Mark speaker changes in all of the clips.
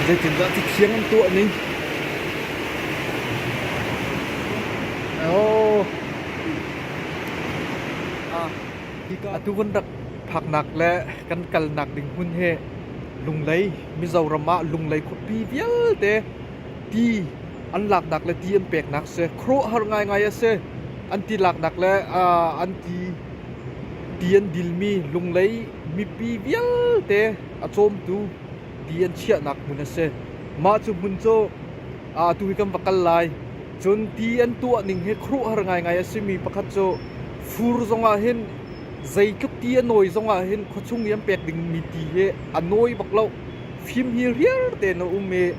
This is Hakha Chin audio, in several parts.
Speaker 1: Zeitindah ti thiang an tuah ning? Oh. Atu kan rak phaknak le kan kalnak ding hmun hi Lunglei, Mizoram ah Lunglei khuapi vialte ti an laknak le ti an peknak si. Khuaruahhar ngaingai a si. An ti laknak le an ti ti an dilmi Lunglei mipi vialte a cawmtu ti an chiahnak hmun a si. Mah cu hmun cu atu hi kan va kal lai. Cun ti an tuah ning hi khuaruahhar ngaingai a simi pakhat cu fur zongah hin zeitluk ti a nawi zongah hin khuachung i an pek dingmi ti hi a nawi bak lo. Fim hi riar tein a um i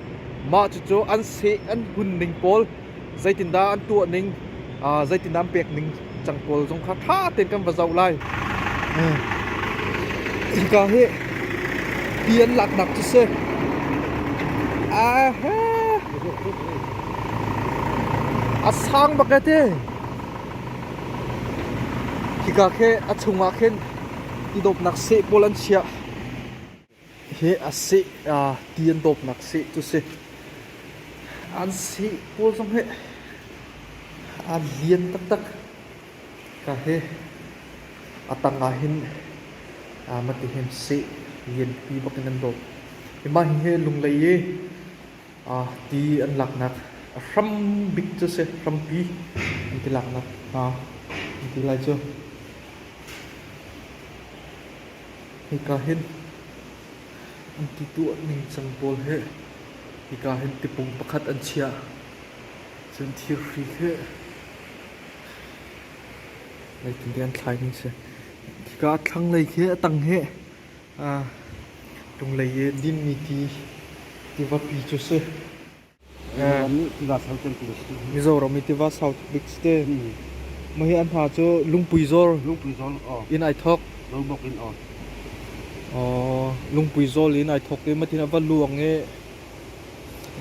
Speaker 1: mah cucu an seh an hun ning pawl zeitindah an tuah ning zeitindah an pek ning cang pawl zong kha ṭha tein kan va zoh lai. Hika hi ti an laknak cu si. A sang bak e ti. Hika khi a chungah khin ti dawpnak seh pawl an chiah. Hi a seh ti an dawpnak seh cu si. An seh pawl zong hi a lian taktak. Ka hi a tang ah hin mati hin seh lianpi bak in an dawp. Hi mah hi Lunglei i ti an laknak a hram bik cu si, hrampi an ti laknak an ti lai cu. Hika hin an ti tuah ningcang pawl hi hika hin tipung pakhat an chiah. Cun thirhri khi zeitintiah an thlai ning si. Hika a thlanglei khi a tang hi Lunglei i dinmi ti tivapi cu si. Mizoram i tiva sau bik si te. Mah hi an hna cu Lungpui Zawl in ai thawk. Lungpui Zawl in ai thawk i matin a va luang i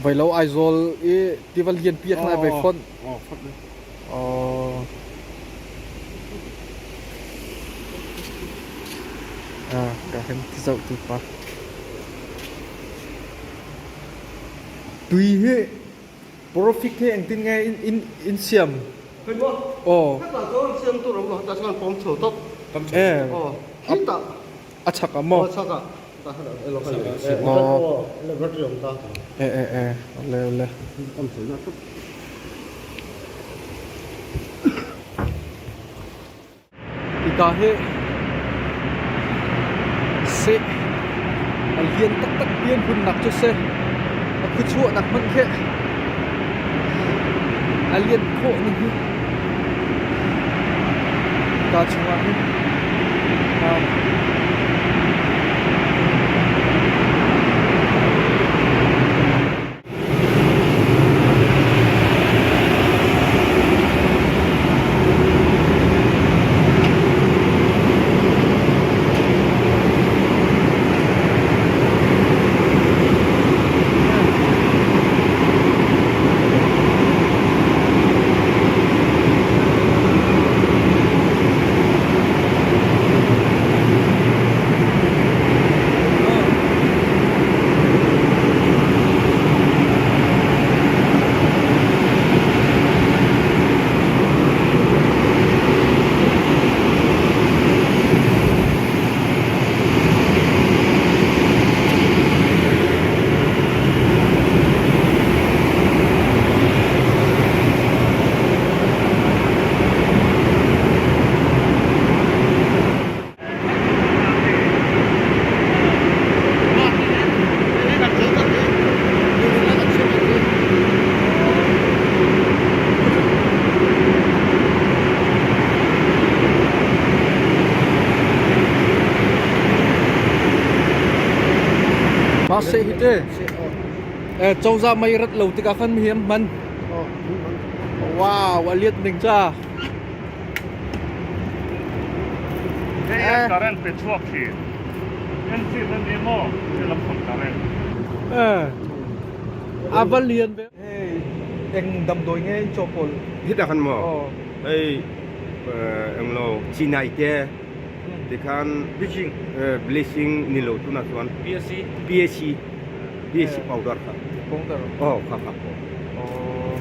Speaker 1: Vailo Aizawl i tiva lianpi ah khan ai vai fonh. Ka kan ti zoh tu pa. Tui hi profit hi engtin nge in in in siam?
Speaker 2: Hei mo.
Speaker 1: Oh.
Speaker 2: Heta chuan siam tur awm lo, heta chuan pawm chho tawp.
Speaker 1: Eh.
Speaker 2: Oh. Khitah.
Speaker 1: A chak ah maw?
Speaker 2: A chak ah.
Speaker 1: Oh. Eh eh eh. Ole ole. Hika hi seh a lian taktak pian hunnak cu si. A khuachuahnak hmanh khi a lian khawh ning hi. Hika chungah hin Mah seh hi te cozah mei rat lo tikah khan mi hi an hman. Wow, a liat ning ca.
Speaker 3: Hei current pe chuak hi. NC nan ni maw? Lam phun current.
Speaker 1: Eh. A va lian ve. Hey, eng damdawi nge in chaw pawl.
Speaker 2: Hit ah khan maw? Hei. Englo chinai te tikhan
Speaker 4: Bleaching.
Speaker 2: Bleaching ni lo tuna chuan
Speaker 4: PSC.
Speaker 2: PSC PSC powder kha.
Speaker 1: Powder.
Speaker 2: Oh kha kha.
Speaker 1: Oh.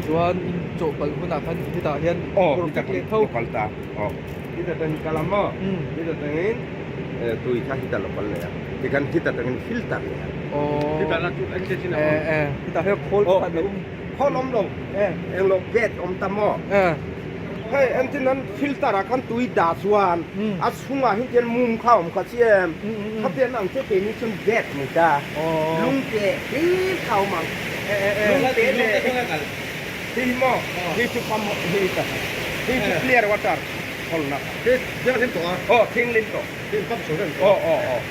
Speaker 1: Chuan in chawhpalh hunah khan hetah hian
Speaker 2: Oh
Speaker 1: perfect leh tho.
Speaker 2: Lokal ta. Oh. Hita tang kalamo. Hita tangin tui kha hita lokal le. Tikhan hita tangin filter le.
Speaker 1: Oh.
Speaker 4: Hita la chu an che chin
Speaker 1: Eh eh hita he khol pakhat a um.
Speaker 2: Khol om lo. Englo vet om ta mo.
Speaker 1: Eh.
Speaker 2: Hei entin nan filter ah khan tui dah chuan a chungah hin tian mum kha a awm kha chi em khatian ang che keini chuan vet ni ta lungte hlir kha a awm ang lungte leh hei hi maw hei chu pump hei ta hei chu clear water thawlna aw thinghlim tawh aw aw aw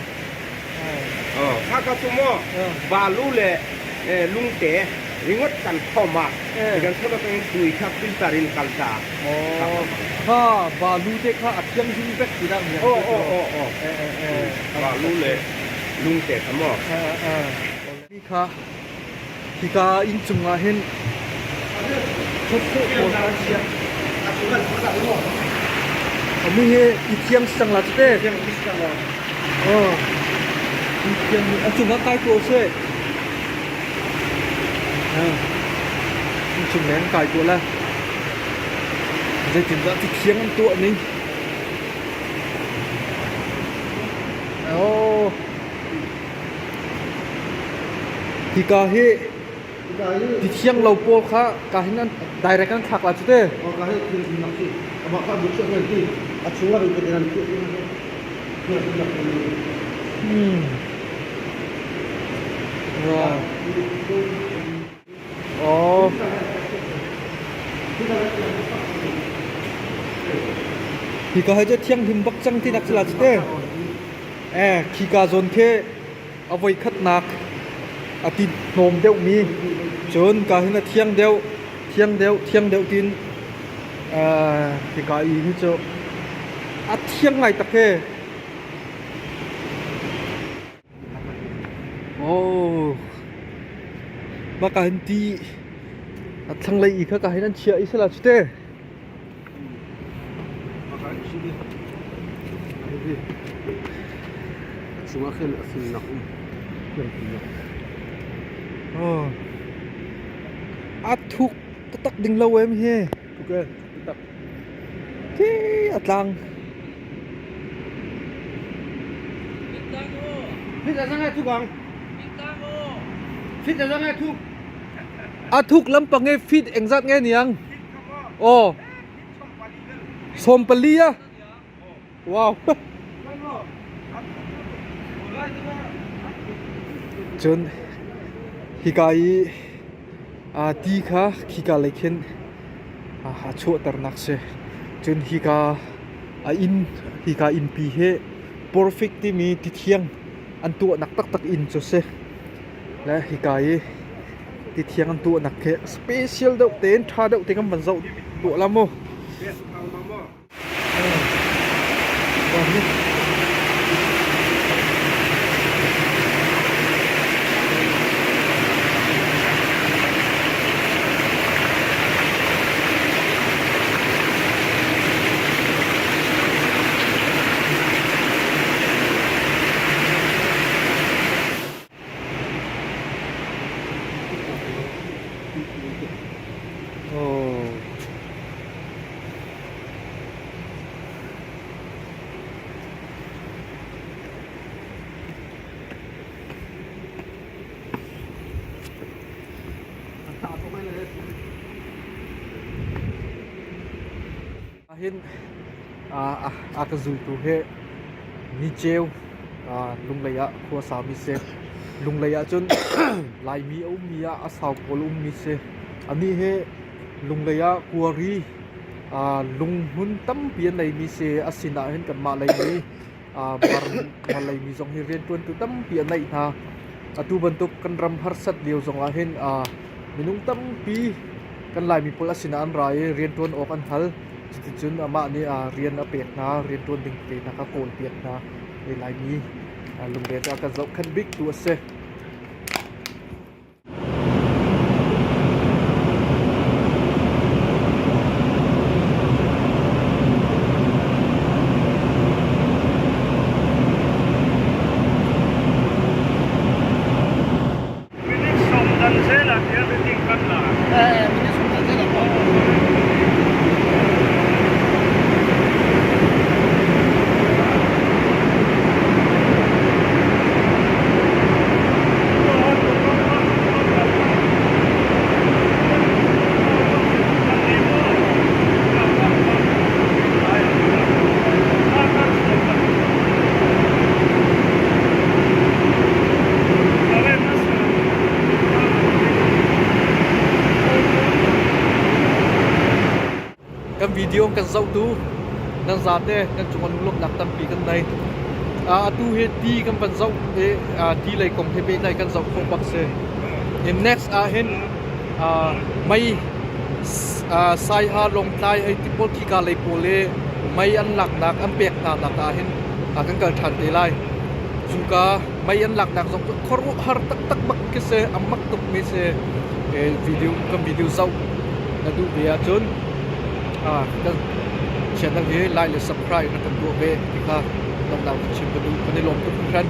Speaker 2: aw kha kha chu maw balu leh lungte ringawt kan khawm a. Kan thawt atangin tui kha filter in kal ta.
Speaker 1: Kha balu te kha a thianghlim vek ti dah niang.
Speaker 2: Aw aw aw aw. Balu le lung te kha maw.
Speaker 1: Mi kha hika inn cung ah hin thawtkhawh pawl kha an chiah. Mi hi i thiang si cang la tete. Aw. I thiang a cung ah kai ko seh. Innchung leng kai tuah le zeitindah ti thiang an tuah ning. Oh. Hika hi ti thiang lo pawl kha ka hin an direct an thlak la cu te.
Speaker 2: Oh, ka hi thil nak si. Amah kha bu chuak ngai ti. A chungah ri te nan
Speaker 1: Hika hi cu thianghlim bak cang tinak si la cu te. Eh, khika zawn khi a voikhatnak a ti hnawm deuhmi cun ka hin a thiang deuh, thiang deuh, thiang deuh tiin hika i hi cu a thiang ngai tak he. Oh, mah ka hin ti a thlanglei i kha ka hin an chiah i sila cu te.
Speaker 2: Chungah khin a fimnak um.
Speaker 1: Oh. A thuk taktak ding lo em hi.
Speaker 2: Thuk e, thuk taktak.
Speaker 1: Khi a tlang.
Speaker 2: Fit a zangai thuk ang. Fit a zangai thuk.
Speaker 1: A thuk lampang e fit engzat nge niang? Aw. 14 a. Wow. Cun hika i ti kha khika lei khin a chuahternak si. Cun hika a inn hika innpi hi perfect timi ti thiang an tuahnak taktak inn cu si. Le hika i ti thiang an tuahnak khi special deuh tein ṭha deuh te kan van zoh tuah la mu. Hin a ka zultu hi niceu Lunglei ah khua sami si. Lunglei ahcun Laimi a ummi ah a sau pawl a ummi si. Anih hi Lunglei ah kuari lunghmun tampi an neimi si. A sinah hin kanmah leimi Malay mi zong hi rianṭuantu tampi a neih hna. Atu bantuk kan ram harsat lio zongah hin minung tampi kan Laimi pawl a sinah an ra i rianṭuan awk an hal. Cuticun amah nih rian a pek hna, rianṭuan ding te hna kha kawlpiak hna. Hi Laimi lungre cu a kan zohkhenh biktu a si. Video kan zohtu nan zate nan cungah lunglawmhnak tampi kan nei. Atu hi ti kan van zoh i ti lei kong he pehtlai kan zoh khawh bak si. In next ah hin mei Saiha Lawngtlai hei ti pawl khika lei pawl i mei an laknak an pek hna nak ah hin kan kal ṭhan te lai. Cuka mei an laknak zong cu khuaruahhar taktak bak khi si, a mak tukmi si. Video kan video zoh na duh ve ahcun kan channel hi like le subscribe na kan tuah ve ti kha donghnak kan chim ka duh. Kan i lawm tuk hringhran.